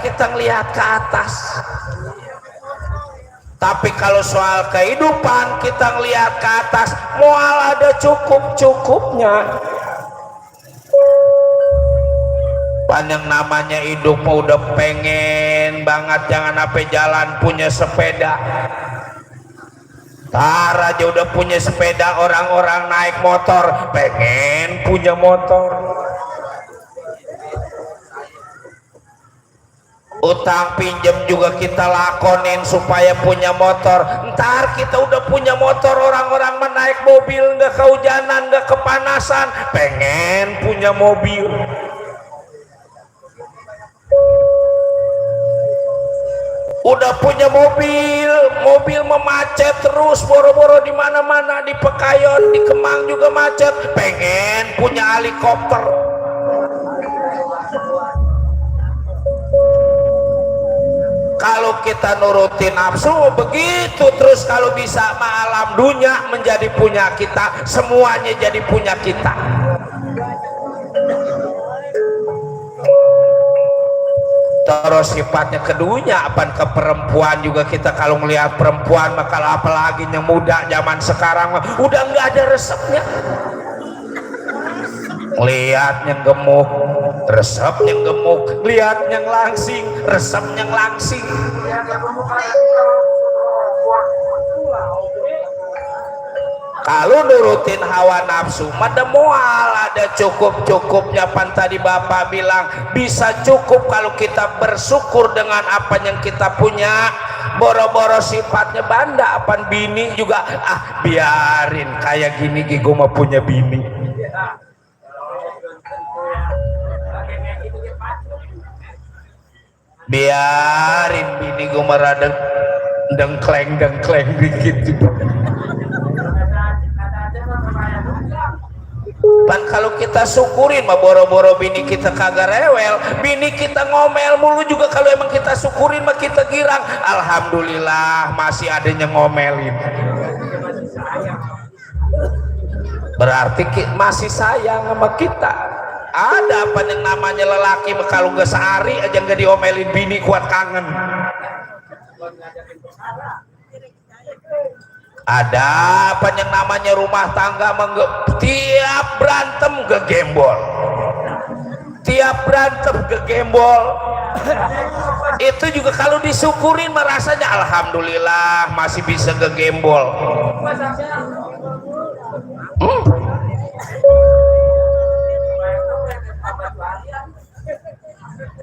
kita ngelihat ke atas. Tapi kalau soal kehidupan kita ngelihat ke atas, moal ada cukup-cukupnya. Yang namanya hidup udah pengen banget, jangan sampai jalan punya sepeda. Tar aja udah punya sepeda, orang-orang naik motor, pengen punya motor. Utang pinjam juga kita lakonin supaya punya motor. Ntar kita udah punya motor, orang-orang menaik mobil, nggak kehujanan, nggak kepanasan, pengen punya mobil. Udah punya mobil, mobil memacet terus, boro-boro di mana-mana, di Pekayon, di Kemang juga macet, pengen punya helikopter. Kalau kita nurutin nafsu begitu terus, kalau bisa alam dunia menjadi punya kita, semuanya jadi punya kita. Terus sifatnya keduanya apa ke perempuan juga, kita kalau melihat perempuan maka apalagi yang muda zaman sekarang udah nggak ada resepnya. Lihatnya gemuk, resepnya gemuk, lihatnya langsing, resepnya langsing. Kalau nurutin hawa nafsu ada moal, ada cukup-cukupnya. Pan tadi Bapak bilang bisa cukup kalau kita bersyukur dengan apa yang kita punya. Boro-boro sifatnya banda, apan bini juga biarin kayak gini gue mah punya bini. Biarin bini gue merada dengkleng dikit juga. Pan kalau kita syukurin mah boro-boro bini kita kagak rewel, bini kita ngomel mulu juga, kalau emang kita syukurin mah kita girang. Alhamdulillah masih ada yang ngomelin, berarti masih sayang sama kita. Ada apa yang namanya lelaki kalau nggak sehari aja nggak diomelin bini kuat kangen. Ada apa yang namanya rumah tangga tiap berantem gegembol, tiap berantem gegembol. Itu juga kalau disyukurin merasanya alhamdulillah masih bisa gegembol.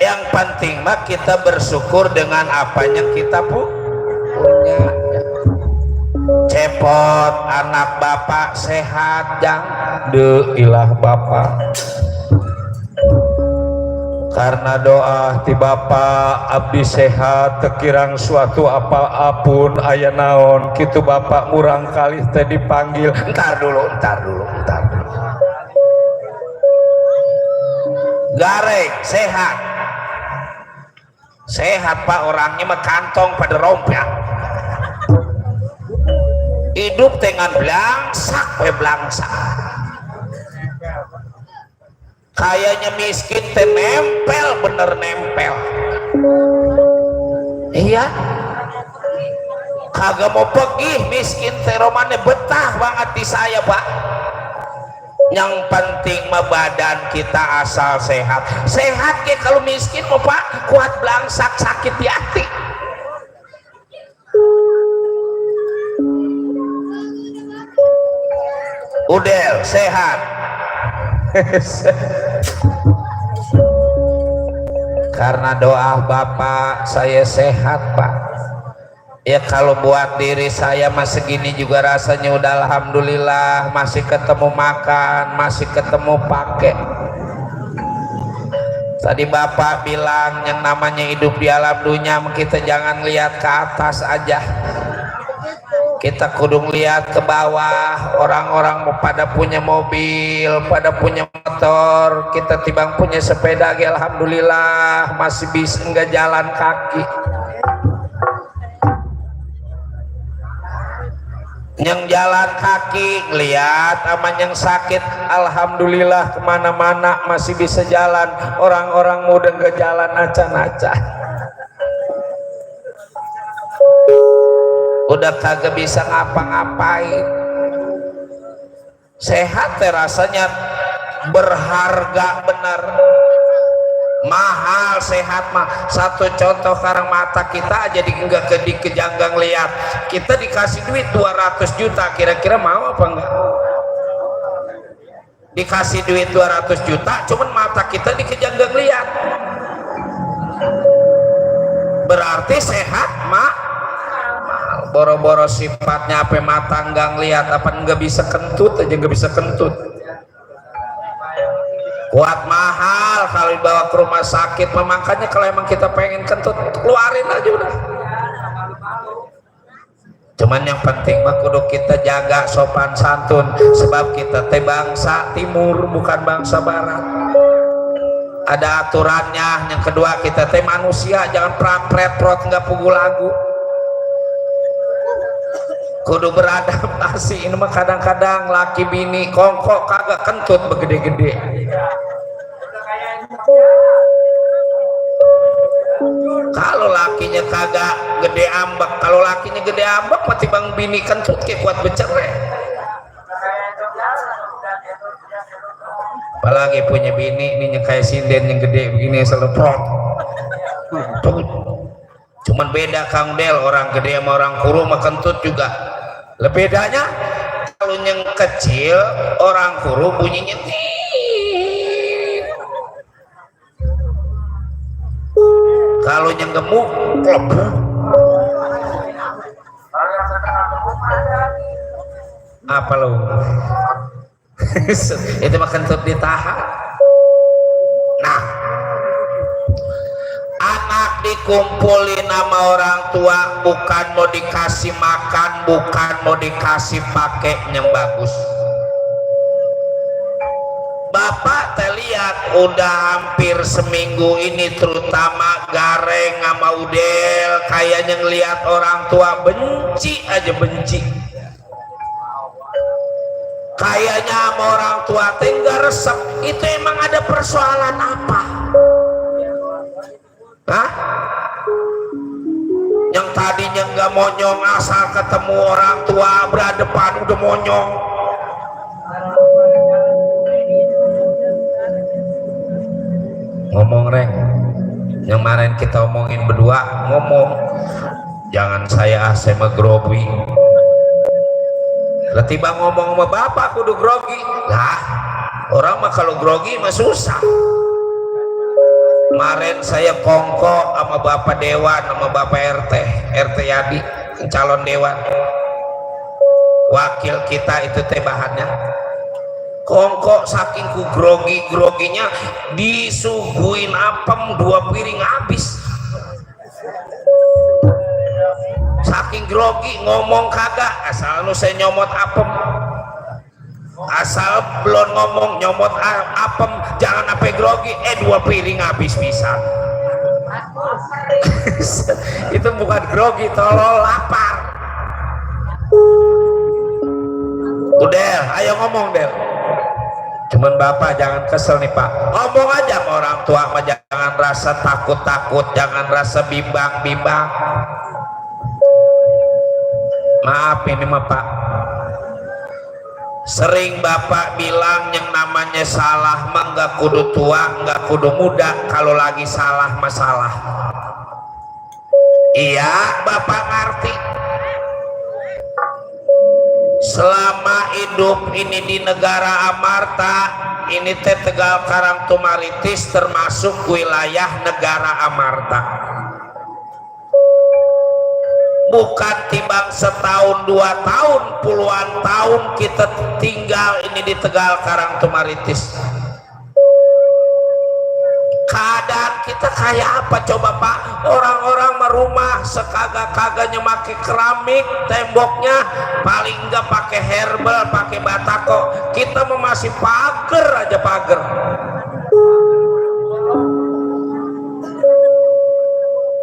Yang penting mah kita bersyukur dengan apa yang kita punya. Cepot anak bapak sehat jang ilah bapak, karena doa ti bapak abdi sehat tekirang suatu apapun aya naon kitu bapak murang kali teh dipanggil. Ntar dulu garek sehat pak, orangnya mah kantong pada rompyak, hidup dengan belangsak kayaknya miskin teh nempel, bener nempel. Iya kagak mau pergi miskin teh, romane betah banget di saya pak. Yang penting mah badan kita asal sehat ke, kalau miskin mah pak kuat belangsak sakit di hati. Udel sehat karena doa bapak saya sehat pak. Ya kalau buat diri saya masih segini juga rasanya udah alhamdulillah, masih ketemu makan, masih ketemu pakai. Tadi bapak bilang yang namanya hidup di alam dunia kita jangan lihat ke atas aja, kita kudu lihat ke bawah. Orang-orang pada punya mobil, pada punya motor, kita tibang punya sepeda, alhamdulillah masih bisa nggak jalan kaki. Yang jalan kaki ngeliat sama yang sakit alhamdulillah kemana-mana masih bisa jalan. Orang-orang muda nggak jalan acan-acan. udah kagak bisa ngapa-ngapain. Sehat teh rasanya berharga bener, mahal sehat mah. Satu contoh sekarang mata kita aja enggak dikejanggang lihat, kita dikasih duit 200 juta, kira-kira mau apa enggak? Dikasih duit 200 juta cuman mata kita dikejanggang lihat, berarti sehat mah. Boro-boro sifatnya apa mata enggak ngeliat, apa enggak bisa kentut aja, enggak bisa kentut. Kuat mahal kalau dibawa ke rumah sakit, makanya kalau emang kita pengen kentut keluarin aja udah. Cuman yang penting mah kudu kita jaga sopan santun, sebab kita teh bangsa timur bukan bangsa barat. Ada aturannya. Yang kedua, kita teh manusia, jangan prat-pret-prot nggak pugu lagu, kudu beradaptasi. Ini mah kadang-kadang laki bini kongkok kagak kentut begede-gede. Kalau lakinya kagak gede ambek, kalau lakinya gede ambek mati bang bini kentut kayak kuat bercerai. Apalagi punya bini ini kayak sinden yang gede begini seleprot. Cuman beda Kang Del, orang gede sama orang kuru mah kentut juga. Bedanya kalau yang kecil orang kuru bunyinya tit, kalau yang gemuk klebu. Apa lo? Itu mah kentut ditahan. Nah, anak dikumpulin sama orang tua bukan mau dikasih makan, bukan mau dikasih pakai yang bagus. Bapak teh lihat udah hampir seminggu ini, terutama Gareng sama Udel kayaknya ngelihat orang tua benci aja, benci. Kayaknya sama orang tua teh nggak resep. Itu emang ada persoalan apa? Hah? Yang tadinya nggak monyong, asal ketemu orang tua berhadapan udah monyong. Ngomong Reng, yang kemarin kita omongin berdua, ngomong jangan saya grogi. Tiba ngomong sama bapak kudu grogi lah, orang mah kalau grogi mah susah. Kemarin saya kongko sama bapak dewan, sama bapak RT Yadi, calon dewan, wakil kita itu teh bahannya kongko, saking ku groginya disuguhin apem 2 piring habis. Saking grogi ngomong kagak, asal nu saya nyomot apem, asal belum ngomong nyomot apem jangan sampai grogi 2 piring habis pisan. Itu bukan grogi, tolol lapar. Udel, ayo ngomong Del. Cuman bapak jangan kesel nih Pak, ngomong aja sama orang tua mah, jangan rasa takut-takut, jangan rasa bimbang-bimbang. Maaf ini mah Pak, sering bapak bilang yang namanya salah mah nggak kudu tua, nggak kudu muda, kalau lagi salah masalah. Iya bapak ngerti. Selama hidup ini di negara Amarta, ini teh Tegal Karang Tumaritis termasuk wilayah negara Amarta. Bukan timbang setahun 2 tahun, puluhan tahun kita tinggal ini di Tegal Karang Tumaritis. Keadaan kita kayak apa coba Pak? Orang-orang merumah sekagak-kagaknya pakai keramik, temboknya paling enggak pakai herbal, pakai batako. Kita masih pagar aja, pagar.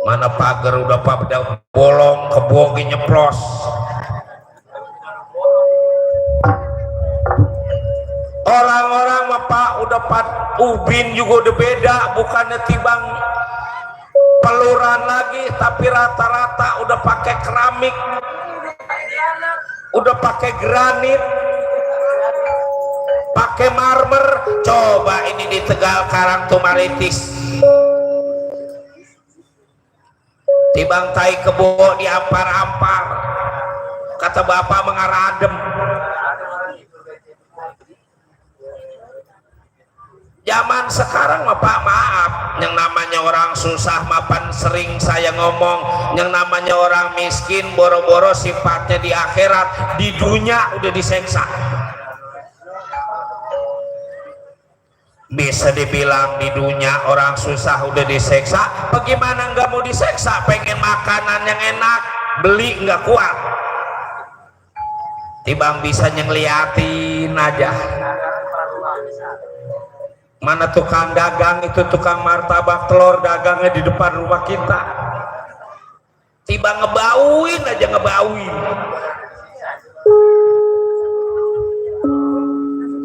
Mana pagar udah pada bolong, kebogi nyeplos. Orang-orang mah Pak udah ubin juga udah beda, bukannya tibang peluran lagi, tapi rata-rata udah pakai keramik. udah pakai granit, pakai marmer. Coba ini di Tegal Karang Tumaritis, tibang tai kebo diampar-ampar, kata bapak mengaradem. Zaman sekarang mah Pak, maaf, yang namanya orang susah mapan sering saya ngomong, yang namanya orang miskin boro-boro sifatnya di akhirat, di dunia udah diseksa. Bisa dibilang di dunia orang susah udah diseksa, bagaimana nggak mau diseksa? Pengen makanan yang enak, beli nggak kuat, tibang bisa ngeliatin aja. Mana tukang dagang itu, tukang martabak telur dagangnya di depan rumah kita, tiba ngebauin aja, ngebauin.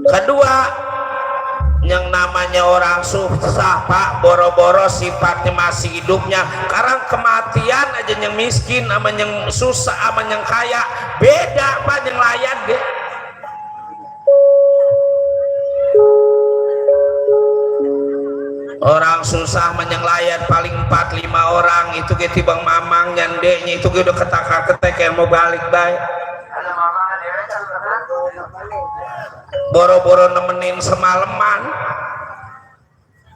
Kedua, yang namanya orang susah Pak, boro-boro sifatnya masih hidupnya, sekarang kematian aja. Yang miskin sama yang susah sama yang kaya beda Pak, yang layan deh. Orang susah menyang layan paling 4-5 orang itu ke tibang mamang nyandeknya itu udah ketak-ketek yang mau balik baik. Boro-boro nemenin semalaman,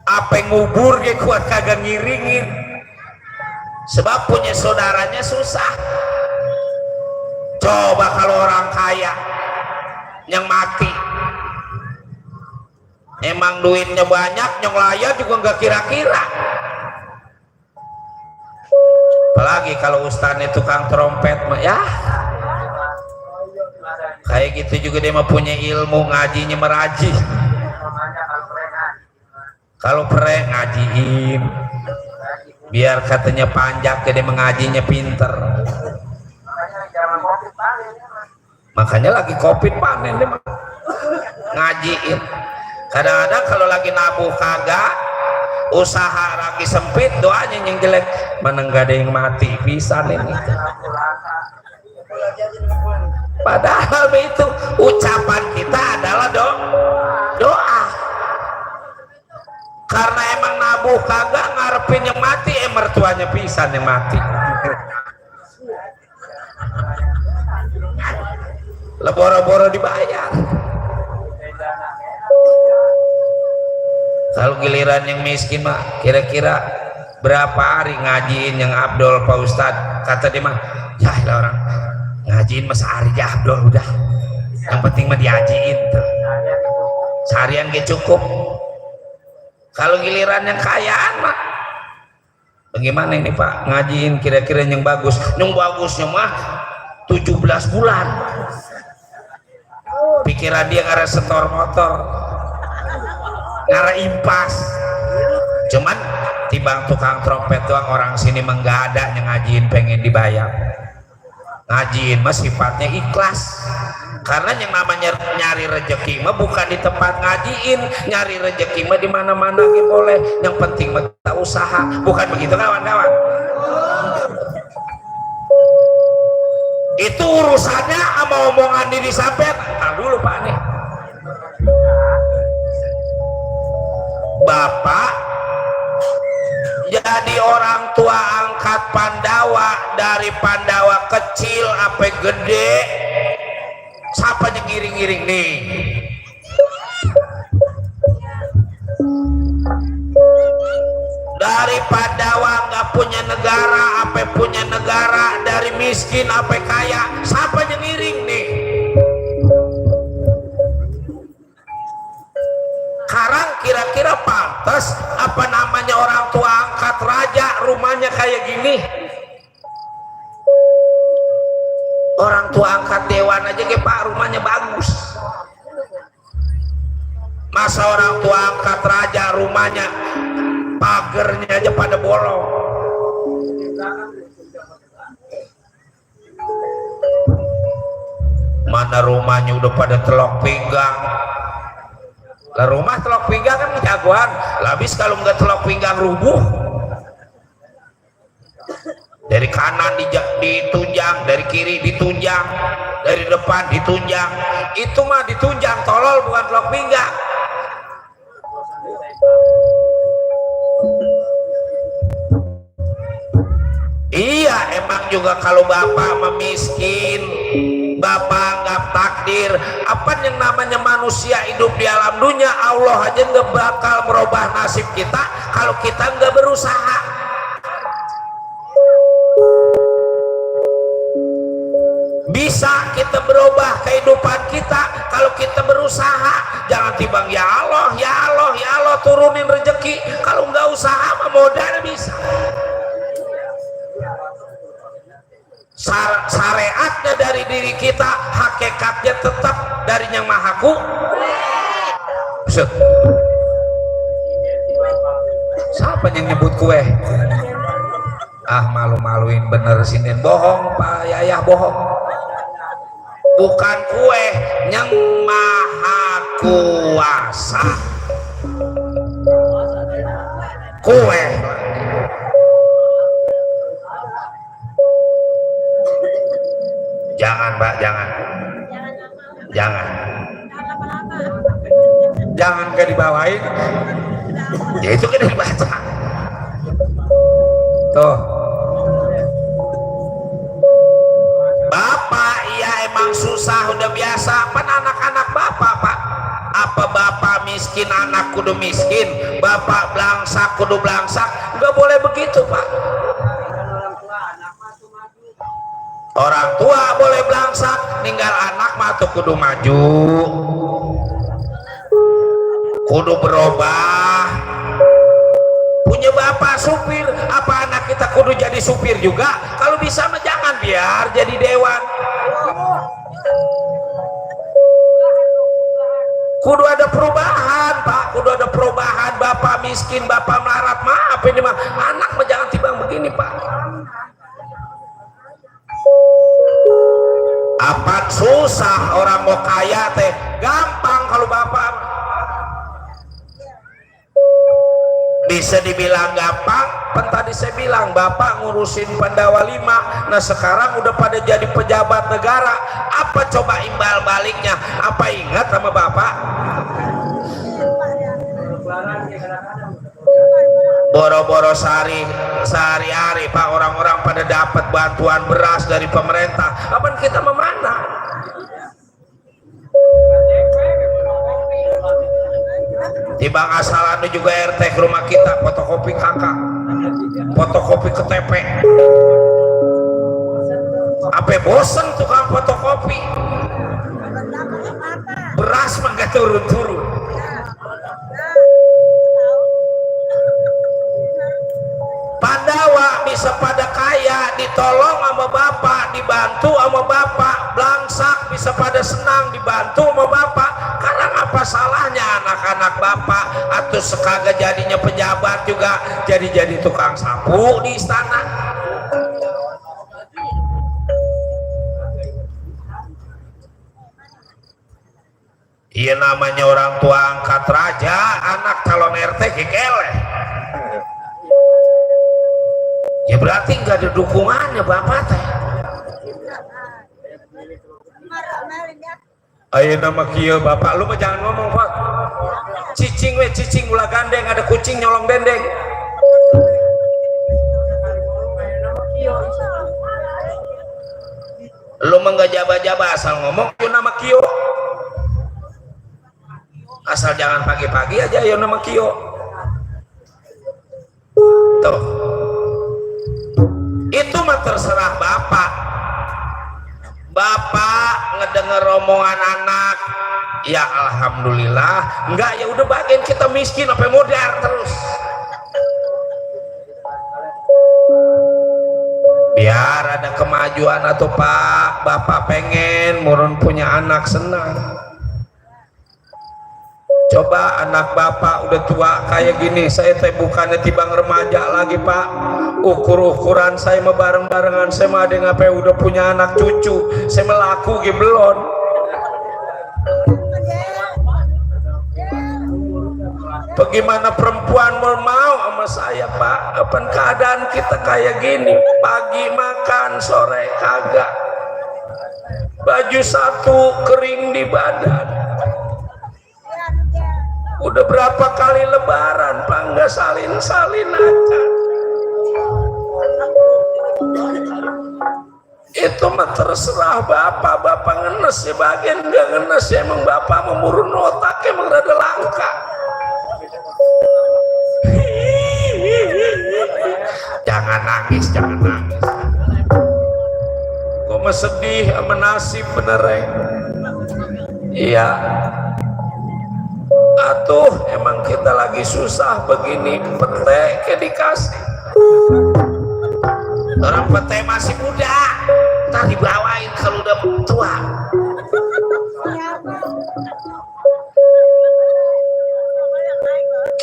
apa ngubur dia kuat kagak ngiringin, sebab punya saudaranya susah. Coba kalau orang kaya yang mati, emang duitnya banyak, nyong layan juga nggak kira-kira. Apalagi kalau ustadznya tukang trompet mah ya kayak gitu juga, dia mah punya ilmu, ngajinya meraji. Kalau pre ngajiin biar katanya panjang, dia mengajinya pinter. Makanya lagi covid panen dia ngajiin. Kadang-kadang kalau lagi nabuh kagak, usaha lagi sempit, doanya yang jelek, mana nggak ada yang mati pisan ini. Padahal itu ucapan kita adalah doa. Karena emang nabuh kagak ngarepin yang mati, mertuanya pisan yang mati. Leboro-boro dibayar. Kalau giliran yang miskin mah kira-kira berapa hari ngajiin yang Abdul Pak Ustadz, kata dia mah ya orang ngajiin mah sehari ya Abdul udah, yang penting mah diajiin tuh seharian gak cukup. Kalau giliran yang kayaan mah bagaimana ini Pak, ngajiin kira-kira yang bagus, yang bagusnya mah 17 bulan pikiran dia ngarep setor motor, ngarep impas. Cuman tibang tukang trompet doang, orang sini menggada yang ngajiin pengen dibayar. Ngajiin mah sifatnya ikhlas, karena yang namanya nyari rezeki mah bukan di tempat ngajiin, nyari rezeki mah di mana-mana gitu boleh, yang penting mah kita usaha, bukan begitu kawan-kawan? Itu urusannya sama omongan diri sampai dulu Pak nih. Bapak jadi orang tua angkat Pandawa, dari Pandawa kecil apa gede, siapa yang ngiring-ngiring nih? Dari Pandawa nggak punya negara apa punya negara, dari miskin apa kaya, siapa yang ngiring nih? Sekarang kira-kira pantas apa namanya orang tua angkat raja rumahnya kayak gini? Orang tua angkat dewan aja ke Pak rumahnya bagus, masa orang tua angkat raja rumahnya pagernya aja pada bolong? Mana rumahnya udah pada telok pinggang. Lah rumah telok pinggang kan jagoan, habis kalau nggak telok pinggang rubuh. dari kanan ditunjang, dari kiri ditunjang, dari depan ditunjang. Itu mah ditunjang tolol, bukan telok pinggang. Iya, emang juga kalau bapak memiskin, bapak anggap takdir. Apa yang namanya manusia hidup di alam dunia, Allah aja nggak bakal merubah nasib kita kalau kita nggak berusaha. Bisa kita berubah kehidupan kita kalau kita berusaha. Jangan timbang ya Allah, ya Allah, ya Allah turunin rezeki. Kalau nggak usaha mah modal bisa. Syariatnya dari diri kita, hakikatnya tetap dari Yang Maha Kuasa. Siapa yang nyebut kue? Ah, malu-maluin bener sini. Bohong Pak Yayah, bohong. Bukan kue, Yang Maha Kuasa. Kue. Jangan Mbak, jangan ke dibawain ya, itu kan dibaca tuh. Bapak iya emang susah, udah biasa pan anak-anak bapak Pak. Apa bapak miskin anak kudu miskin, bapak belangsak kudu belangsak? Nggak boleh begitu Pak. Orang tua boleh belangsak, ninggal anak mah tuh kudu maju, kudu berubah. Punya bapak supir, apa anak kita kudu jadi supir juga? Kalau bisa mah jangan, biar jadi dewan. Kudu ada perubahan Pak, kudu ada perubahan. Bapak miskin, bapak melarat, maaf ini mah anak mah jangan timbang begini Pak. Apa susah orang mau kaya teh, gampang kalau bapak. Bisa dibilang gampang, tadi saya bilang bapak ngurusin Pandawa 5, nah sekarang udah pada jadi pejabat negara. Apa coba imbal baliknya? Apa ingat sama bapak? Boro-boro sehari-hari Pak, orang-orang pada dapat bantuan beras dari pemerintah. Apa kita memana? Timbang asalan juga RT ke rumah kita, fotokopi kakak, fotokopi KTP. Apa bosen tukang fotokopi? Beras mah gak turun-turun. Pandawa bisa pada kaya, ditolong sama bapak, dibantu sama bapak. Belangsak bisa pada senang, dibantu sama bapak. Karena apa salahnya anak-anak bapak atau sekagak jadinya pejabat juga jadi tukang sapu di istana. Iya namanya orang tua angkat raja, anak calon RT kikeleh. Ya berarti nggak ada dukungannya bapak teh. Ayo nama kieu bapak, lu mah jangan ngomong Pak. Cicing we cicing ulah gandeng, ada kucing nyolong dendeng. Lu mah nggak jaba-jaba, asal ngomong kieu nama kieu. Asal jangan pagi-pagi aja yo nama kieu. Tuh. Itu mah terserah bapak. Bapak ngedenger omongan anak, ya alhamdulillah. Enggak ya udah bagian kita miskin apa modal terus. Biar ada kemajuan atau Pak, bapak pengen murun punya anak senang. Coba anak bapak udah tua kayak gini, saya teh bukannya tibang remaja lagi Pak. Ukur-ukuran saya mah bareng-barengan, saya mah ada ngapain udah punya anak cucu, saya melaku ge belum. Bagaimana perempuan mau sama sama saya, Pak, apa keadaan kita kayak gini, pagi makan sore kagak, baju satu kering di badan, udah berapa kali lebaran Pak nggak salin-salin aja. Itu mah terserah bapak ngenes ya, bagian nggak ngenes ya, emang bapak memurun otak emang rada langka. Jangan nangis, jangan nangis. Kok mah sedih sama nasib bener ya. Iya, atuh emang kita lagi susah begini, pete kayak dikasih. Orang pete masih muda, ntar dibawain kalau udah tua.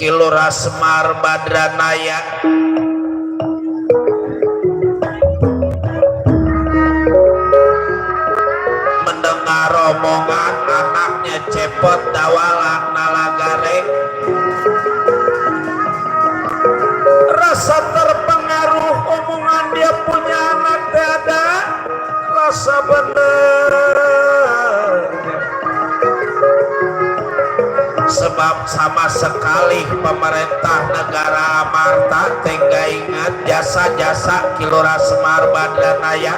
Kilora Semar Badranaya mendengar omongan anaknya Cepot Dawala Nalagareng, rasa terpengaruh omongan dia punya anak dada, rasa bener sebab sama sekali pemerintah negara Amarta tengah ingat jasa-jasa Kilora Semar Badranaya.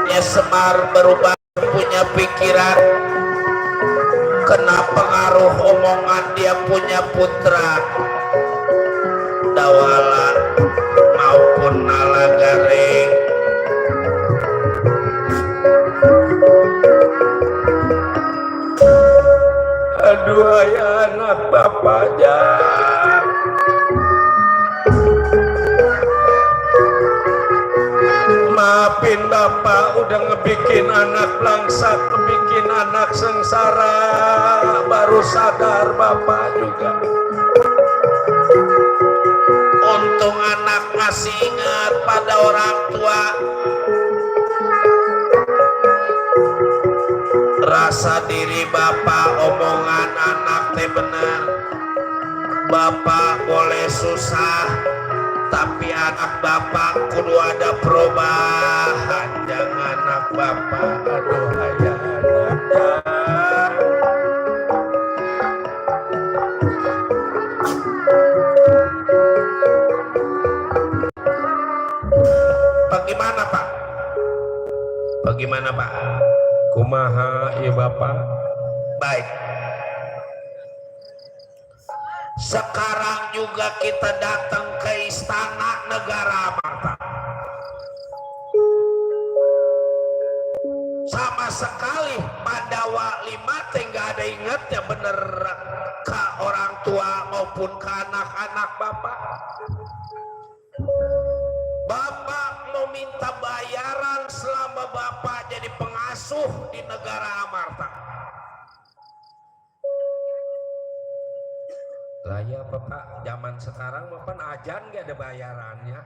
Ya Semar berubah punya pikiran kena pengaruh omongan dia punya putra Dawala maupun Nalagareng. Aduh ayah anak bapaknya, maafin bapak udah ngebikin anak langsat, ngebikin anak sengsara, baru sadar bapak juga. Untung anak masih ingat pada orang tua, rasa diri bapak omongan anak teh bener. Bapak boleh susah, tapi anak bapak kudu ada perubahan. Jangan anak bapak aduh ayah anaknya. Bagaimana Pak? Bagaimana Pak? Kumaha ya bapak? Baik. Sekarang juga kita datang ke istana negara Amarta. Sama sekali pada Lima nggak ada ingatnya bener ke orang tua maupun ke anak-anak bapak. Bapak mau minta bayaran selama bapak jadi pengasuh di negara Amarta. Lah ya Bapak, zaman sekarang maupun ajan gak ada bayarannya.